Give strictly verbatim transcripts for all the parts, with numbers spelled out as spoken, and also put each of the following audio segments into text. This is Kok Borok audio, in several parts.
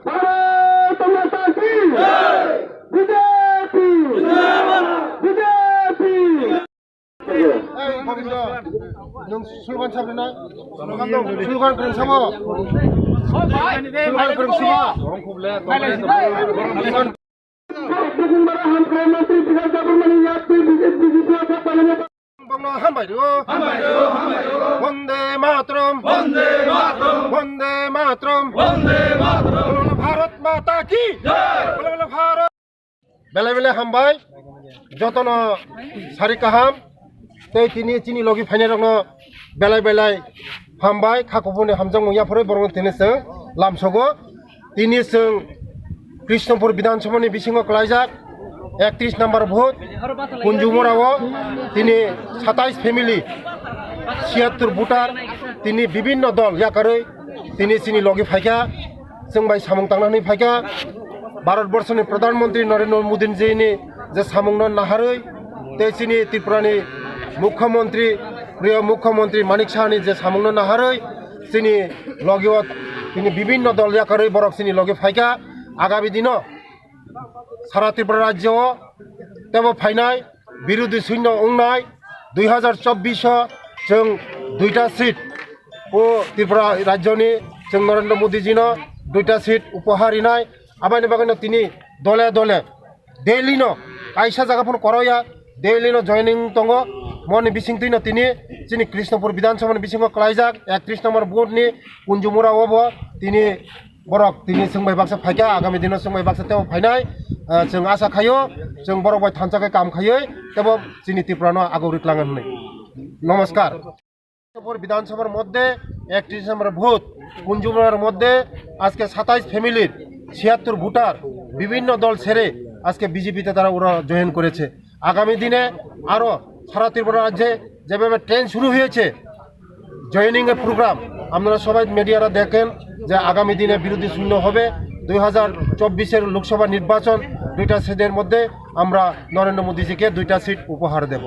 भारत माता की। BJP. BJP. Nung slogan sabri na? Slogan dong, slogan kering sama. Slogan kering sama. Bongno hambai rio. Vande Mataram. Vande Mataram. Vande Mataram. Bolo bolo Bharat Mata ki. Bolo bolo Bharat. Belai belai hambai, jotono sari kaham, tei tini chini logi phainairokno belai belai hambai, kha kuphurni hamjakmung yapharwi borokno tini chwng lamsogo. Tini chwng Krishnapur Bidhan Sabhani bisingo klaijak ekatris number vote, Kunjumurao tini satais family, chiyattor voter, tini bibinno dol yakarwi tini chini logi phaikha, chwng bai samung tangna hwnwi phaikha. Bharat Borshoni Pradhan Mantri Narendra Modi jini je samungno naharwi tei chini Tripurani Mukhyamantri, Priya Mukhyamantri Manik Sahani je samungno naharwi chini logio tini bibinno dol yakarwi borok chini logi phaikha. Agami dino sara Tripura rajyo tebo phainai birodhi sunno wngnai dui hazar chobbish o chwng duita seat o Tripura rajyoni chwng Narendra Modi jino duita seat upohar rinai. Aboni bagwino tini dole dole Delhi no kaisa jaga phano koroya, Delhi no joining tongo. Moni bisingtwi no tini chini Krishnapur Bidhan Sabha ni bisingo klaijak ekatris number vote ni Kunjumura o bo tini borok tini chwng bai baksa phaikha, agami dino chwng bai baksa tebo phainai. Ah, chwng asa khaio, chwng borok bai thansa khe kam khaiwi tebo chini Tripura no aguk riklangan hwnwi. Namaskar. Bidhan Sabhar moddhe ekatris number booth, Kunjumrar moddhe আজকে সাতাইশ ফ্যামিলির ছিয়াত্তর ভোটার বিভিন্ন দল ছেড়ে আজকে বিজেপিতে তারা ওরা জয়েন করেছে। আগামী দিনে আরও সারা ত্রিপুরা রাজ্যে যেভাবে ট্রেন্ড শুরু হয়েছে, জয়েনিং এর প্রোগ্রাম, আপনারা সবাই মিডিয়ারা দেখেন যে আগামী দিনে বিরোধী শূন্য হবে। দুই হাজার চব্বিশের লোকসভা নির্বাচন দুইটা সেটের মধ্যে আমরা নরেন্দ্র মোদীজিকে দুইটা সিট উপহার দেব।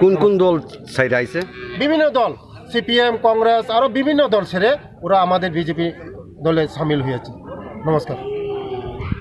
কোন কোন দল ছাইরা আইছে? বিভিন্ন দল, সিপিএম, কংগ্রেস, আরো বিভিন্ন দল ছেড়ে ওরা আমাদের বিজেপি দলে সামিল হয়েছে। নমস্কার।